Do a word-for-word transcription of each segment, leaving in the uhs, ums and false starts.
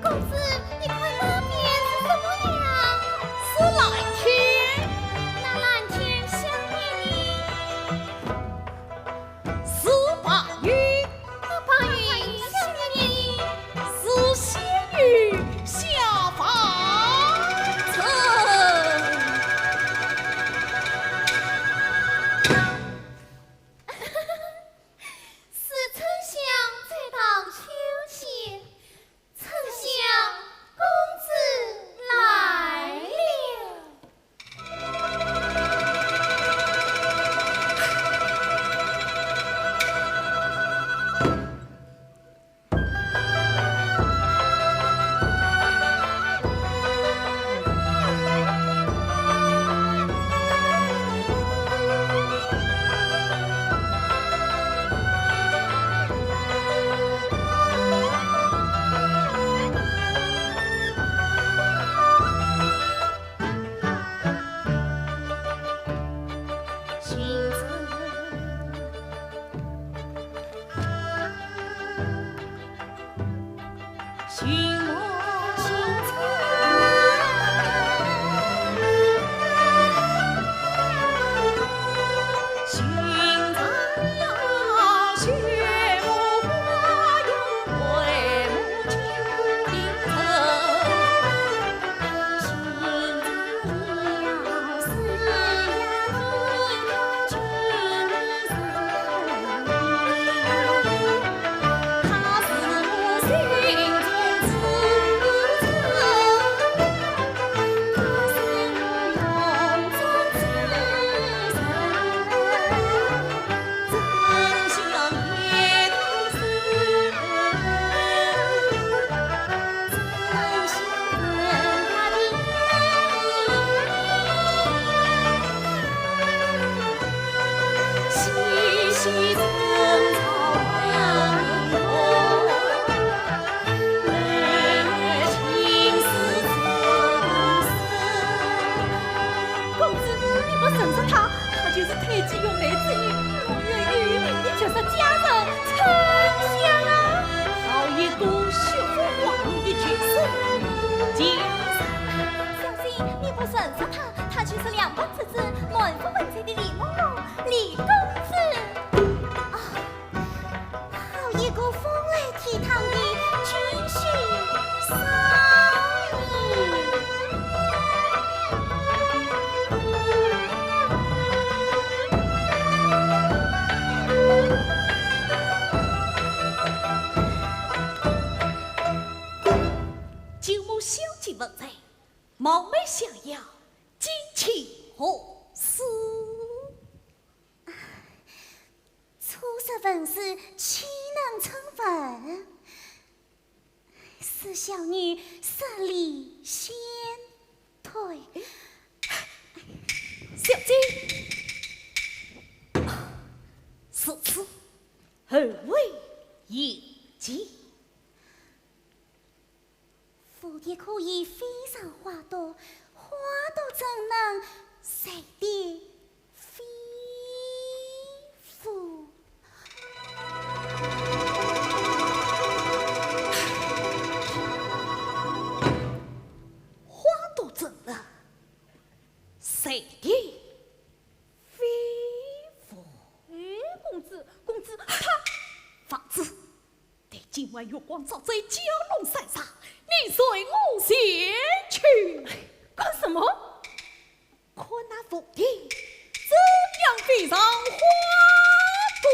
公子，你看那边是什么呀？是蓝天。那蓝天下面呢？是白云。那白云下面呢？是仙女下凡尘。 是丞相再到秋千，丞相公子来了。 公子，你不认识她，她就是太极玉梅之女，我愿与你结识佳人。丞相啊！好一个血染黄龙的畜生！贱人！小姐，你不认识她，她就是梁班之子，满腹文才的李梦龙，李公子。啊，好一个风流倜傥的俊秀少年。 九牧小姐问罪，冒昧相邀，今起何事？初识文字，岂能称文？恕小女失礼先退。小姐，如此，后会有期。蝴蝶可以飞上花朵，花朵怎能随蝶 飞舞。花朵怎能随蝶飞舞？为月光照在蛟龙山上，你随我前去。干什么？看那凤蝶怎样飞上花朵。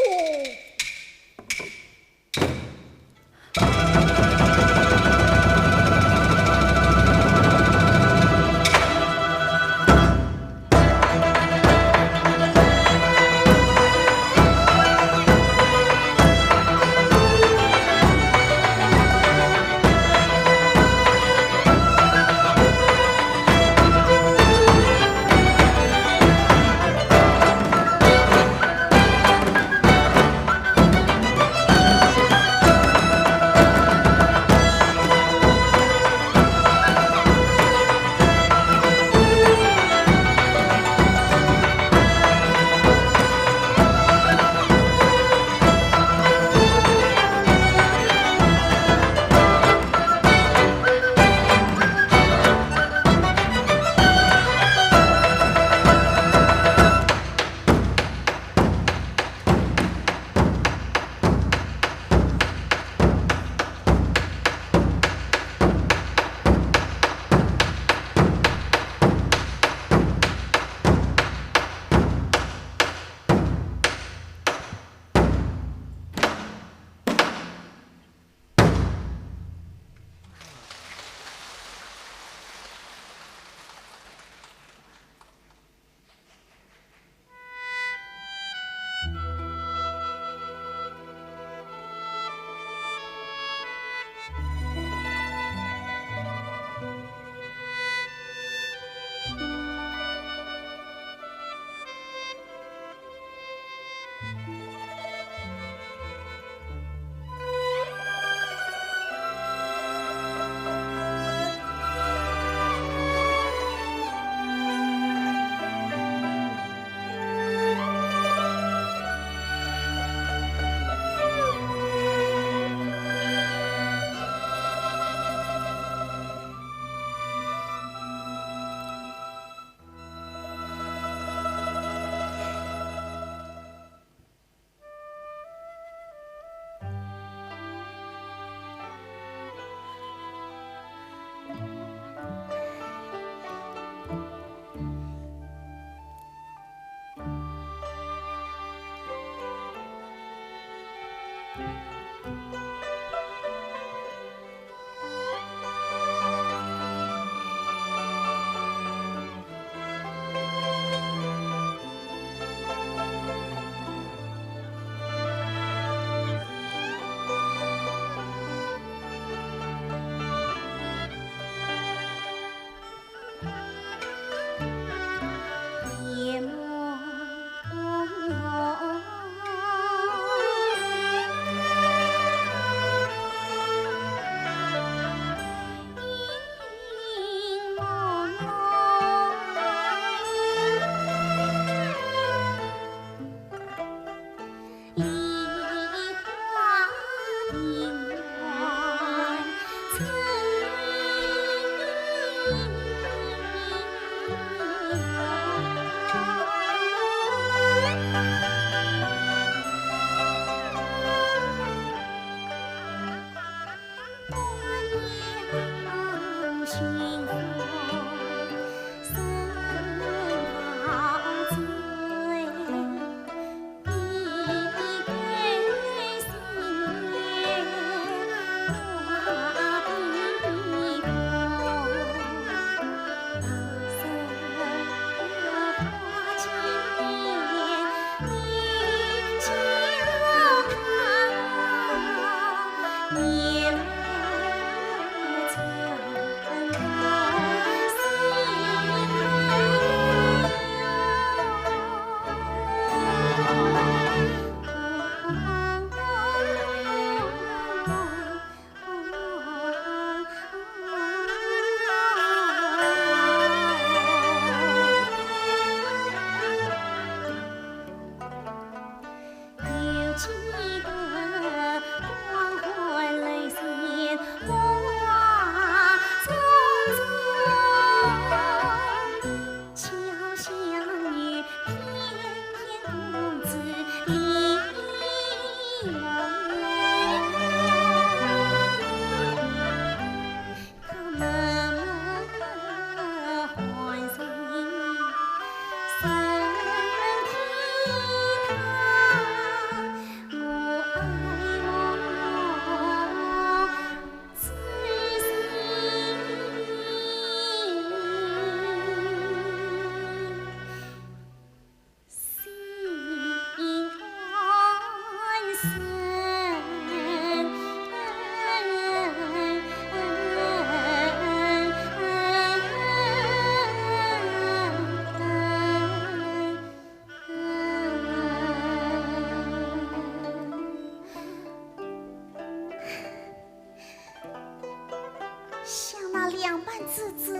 姊姊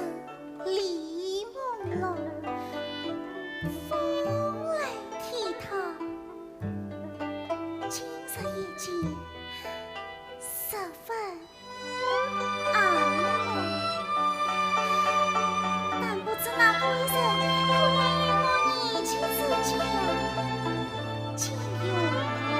李梦龙，风流倜傥，今日已经十分爱慕，但不知那贵人可愿与我一见之交，情缘啊。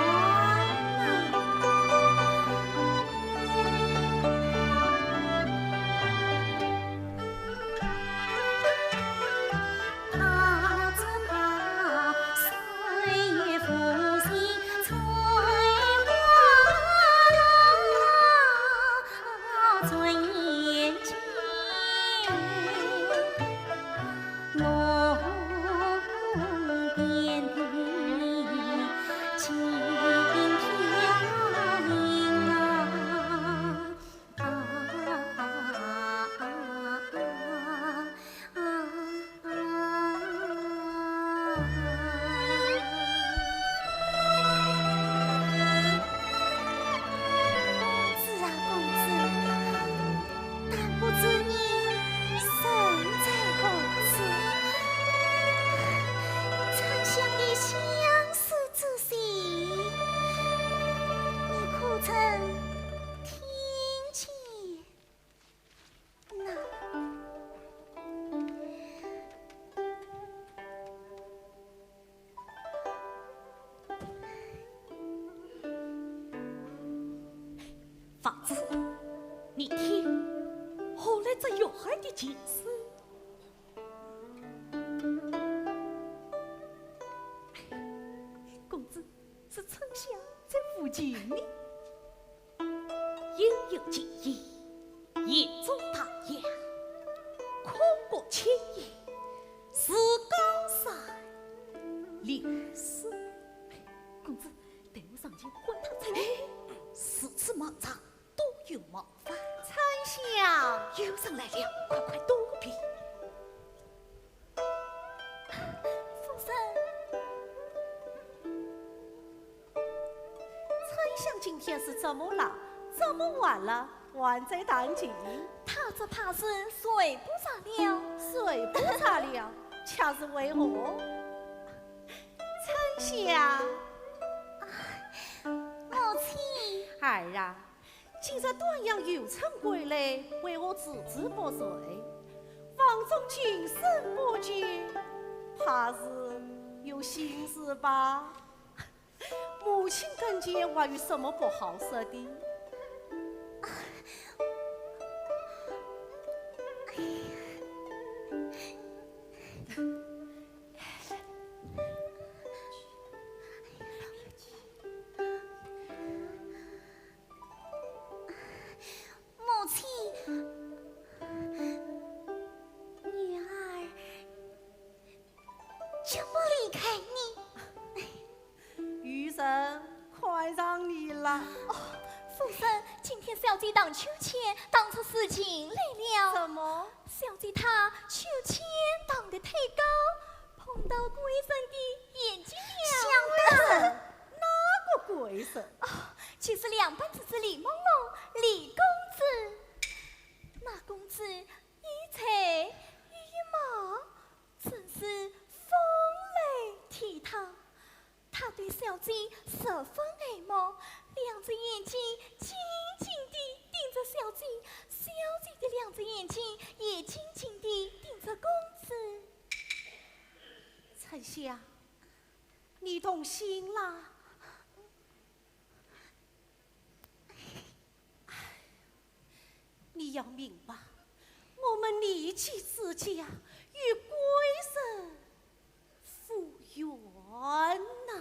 公子啊，公子，但不知你身在何处？沉香的相思之信，你可曾听见？ 房子，你听，何来这月儿的琴声？公子，是春香在抚琴呢。 应有尽意，夜坐大雅，空谷清幽，自高山流水。公子，待我上前唤她出来。哎，如此漫长，多有冒犯。春香，有人来了，快快躲避。 夫人，春香今天是怎么了？这么晚了，还在弹琴？她只怕是睡不着了。睡不着了，却是为何？春香。啊，母亲。儿啊， 今日端阳游春归来，为何迟迟不睡？房中琴声不绝，怕是有心事吧？母亲跟前还有什么不好说的？母亲，女儿就不离开你。愚人，看上你了。哦，夫人，今天小姐荡秋千，荡出事情来了。怎么？小姐她秋千荡得太高，碰到贵人的眼睛了。小姐，哪个贵人？哦，就是两班姊姊李梦龙，李公子。 那公子有才有貌，真是风流倜傥。他对小姐十分爱慕，两只眼睛紧紧地盯着小姐，小姐的两只眼睛也紧紧地盯着公子。春香，你动心啦？ 你要明白，我们李家之家与贵人无缘呐。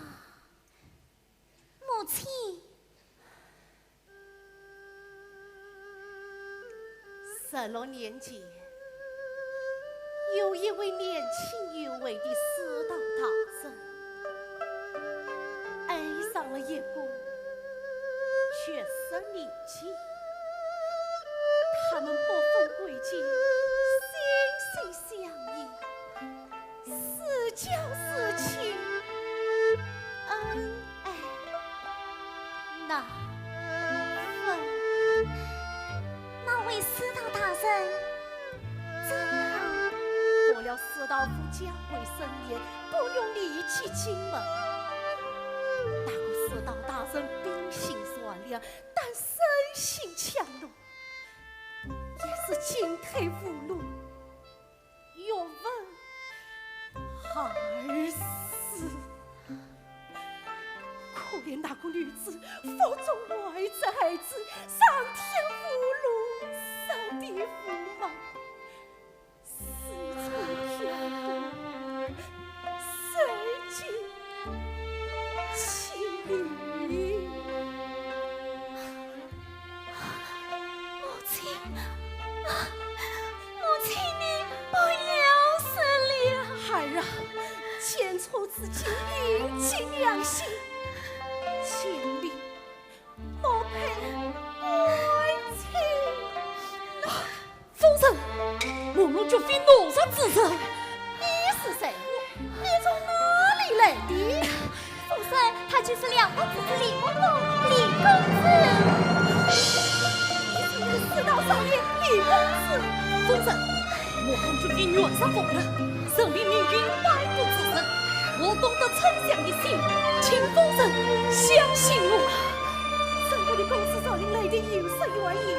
母亲。十六年前， 有一位年轻有为的世道大人，爱上了一个绝色女子。他们不分贵贱，心心相印，似教似情，恩爱难分。那位世道大人家为盛宴，不用礼祭进门。那个世道大人秉性善良，但生性强怒，也是进退无路，欲问而思。可怜那个女子腹中怀着孩子，上天无路，上地无门。 四处漂泊，受尽欺凌。母亲，母亲，你不要说了。孩儿啊，见错自己，应尽量刑。千里 莫配爱情。夫人，慕容绝非奴才之人。你是谁？你从哪里来的？夫人，他就是梁王之子李公公，李公子。你竟然世道少年，李公子。夫人，慕容绝非原是疯了， 人非命运摆布之人，我懂得丞相的心，请夫人相信我。怎么的公子赵林来的有失远迎，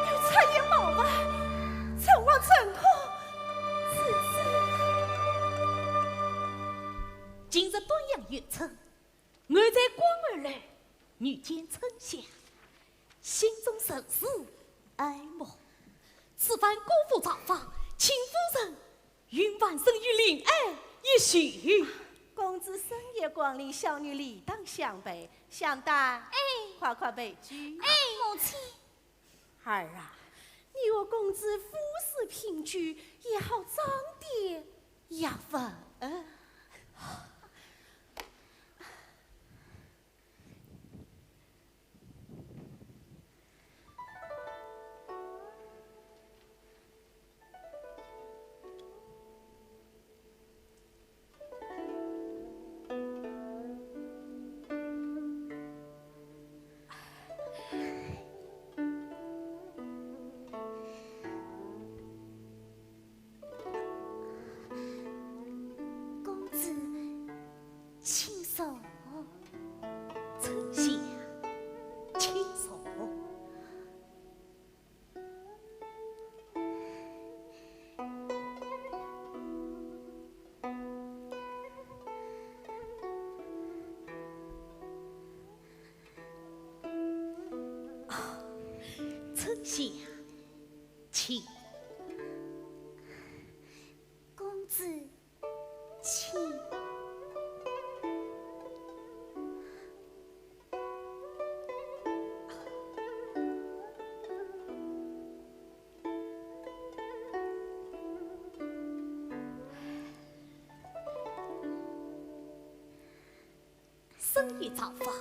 又出言冒犯，成王成后之子。今日端阳月正，我在广寒楼遇见丞相，心中甚是爱慕。此番过府造访，请夫人 允晚生与令爱一叙。公子深夜光临，小女理当相陪。香淡，哎。快快备酒。哎，母亲。孩儿啊，你和公子夫妇并居，也好装点学问。 公子，请坐。丞相，请坐。 哦，丞相，请。公子，请。 深夜造访，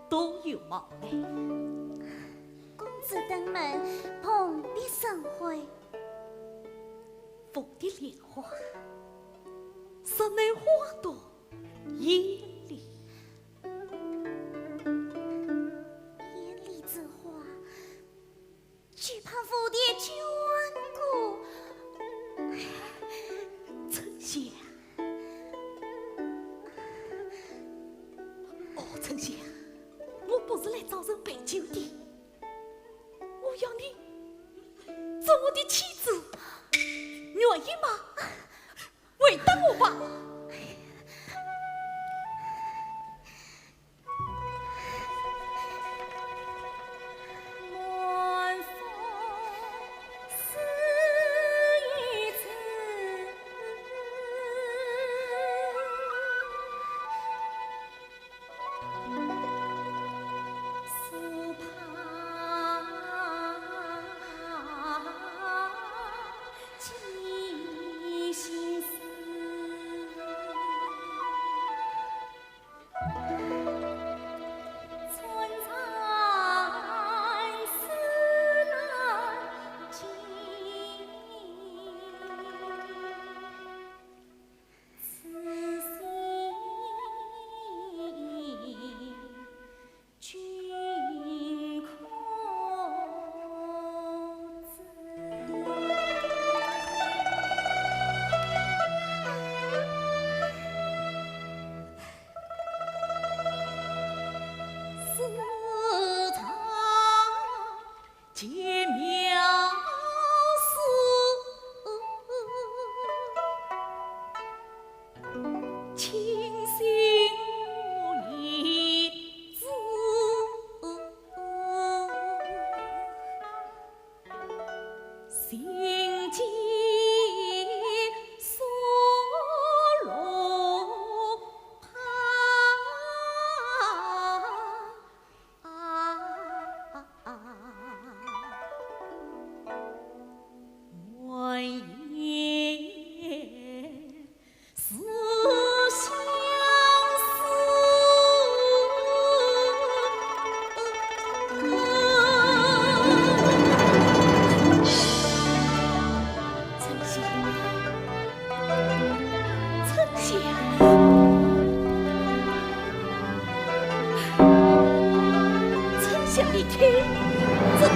多有冒昧。公子登门，蓬荜生辉。凤蝶莲花，实乃花朵艳丽。艳丽之花， 只怕蝴蝶眷顾。丞相。哦，丞相，我不是来找人陪酒的，我要你做我的妻子，愿意吗？回答我吧。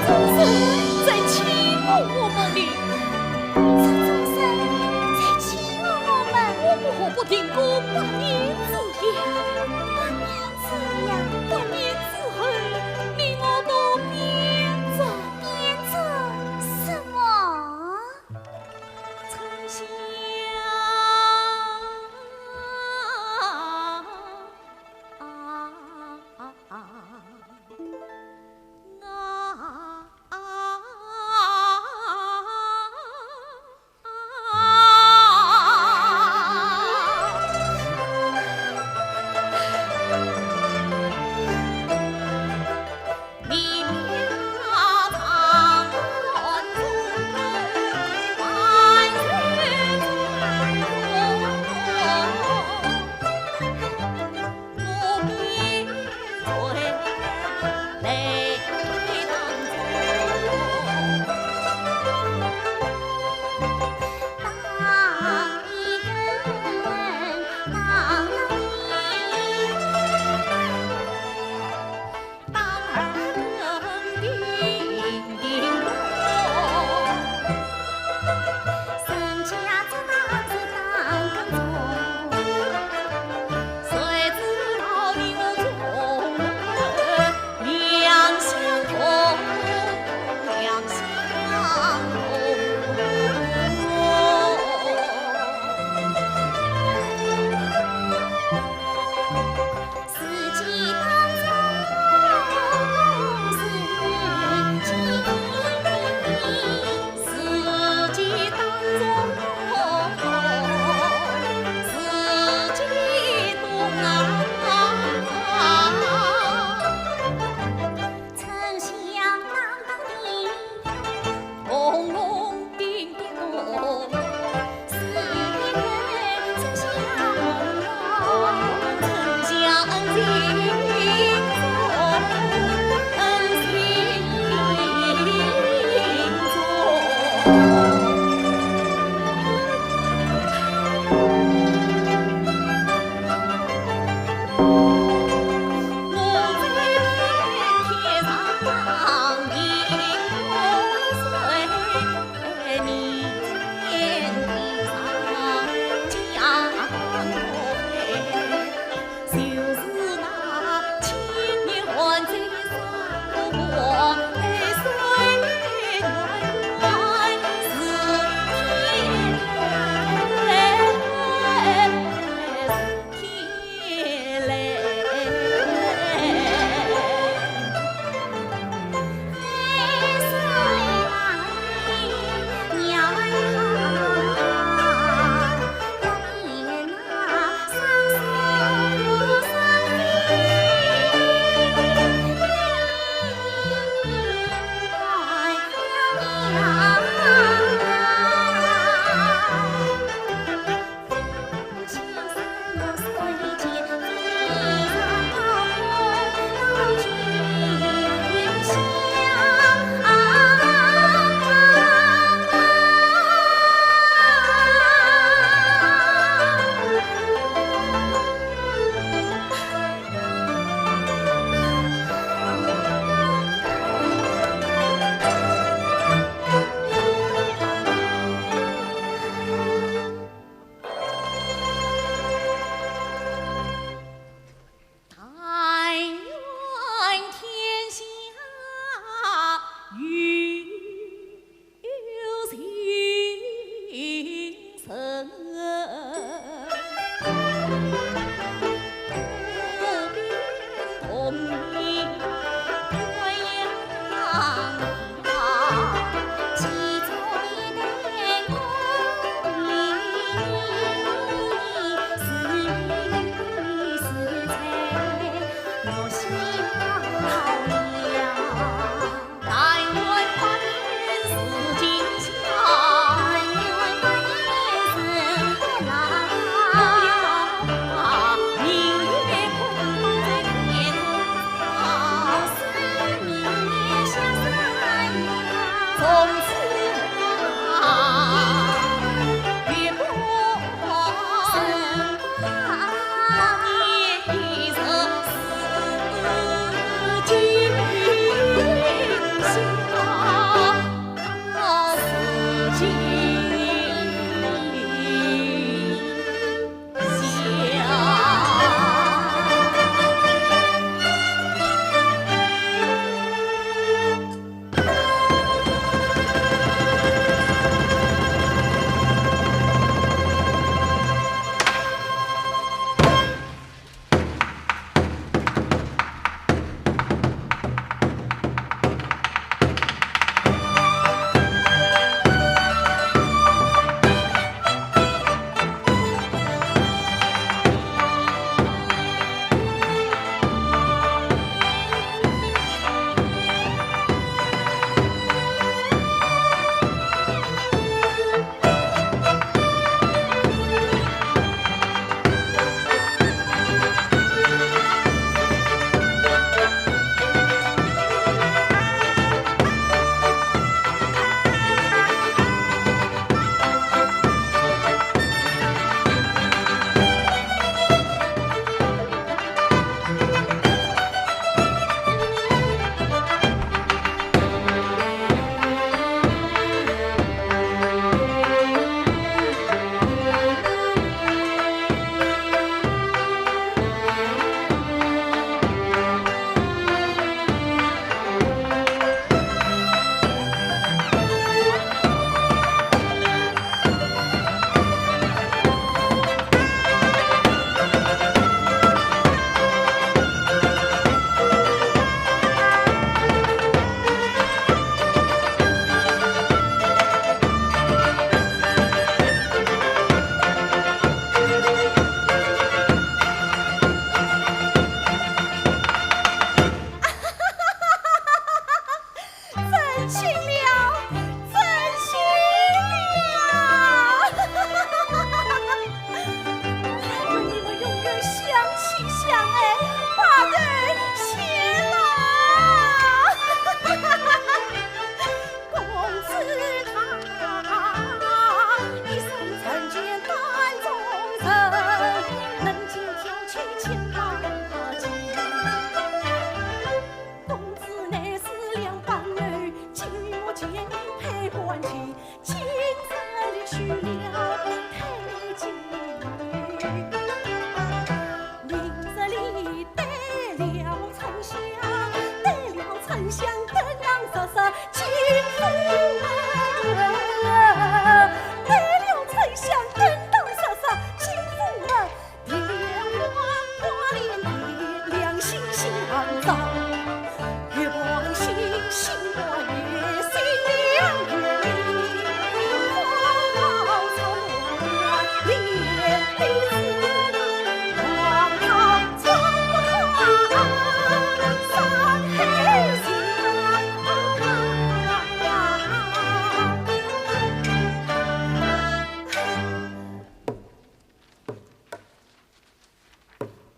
众神在欺负我们哩。是众神在欺负我们。我们何不停火百年之痒？百年之痒？百年之后，你我都变成，变成什么？春香。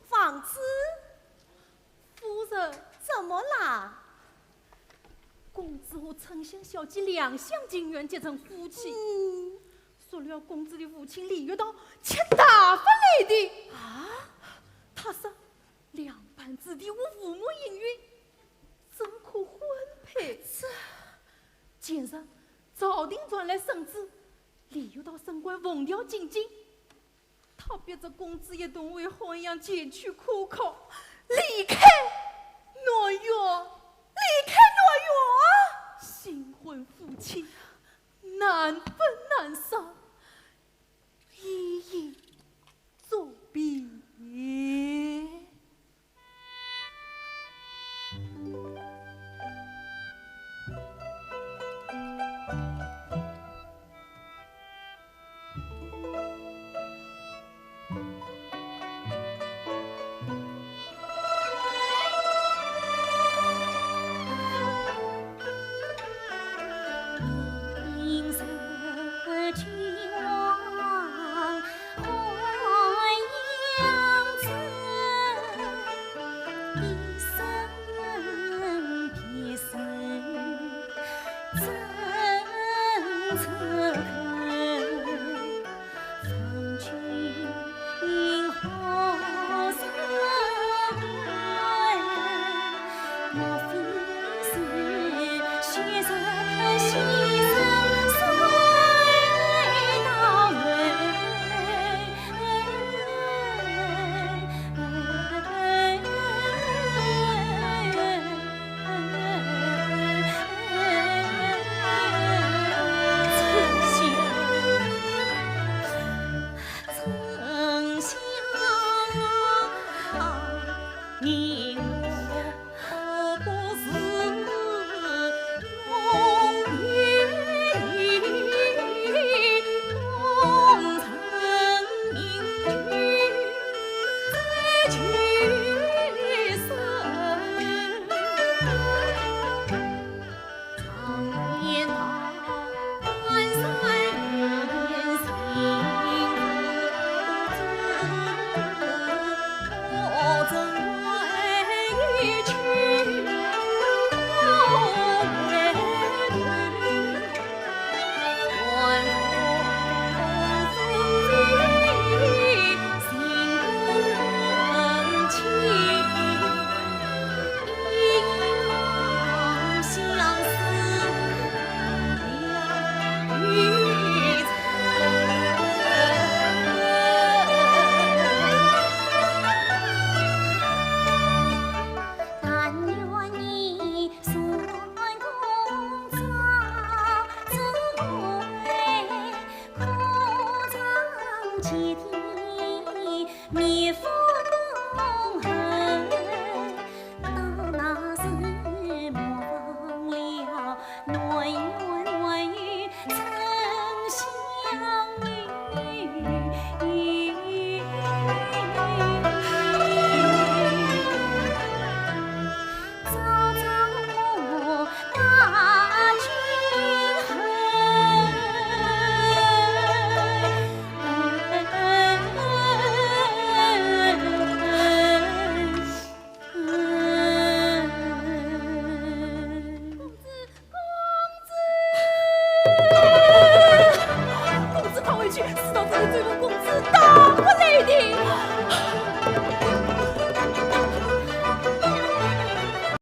房子，夫人，怎么啦？公子和春香小姐两厢情愿结成夫妻，嗯。说了公子的父亲李玉道却大发雷霆。啊？他说两班子弟和父母应允，怎可婚配？这……今日朝廷传来圣旨，李玉道升官，奉调进京。 他逼着公子一同回汉阳前去科考，离开南阳，离开南阳啊！新婚夫妻，难分难舍，依依作别。 公子，快回去，事到如今，周公子大发雷霆。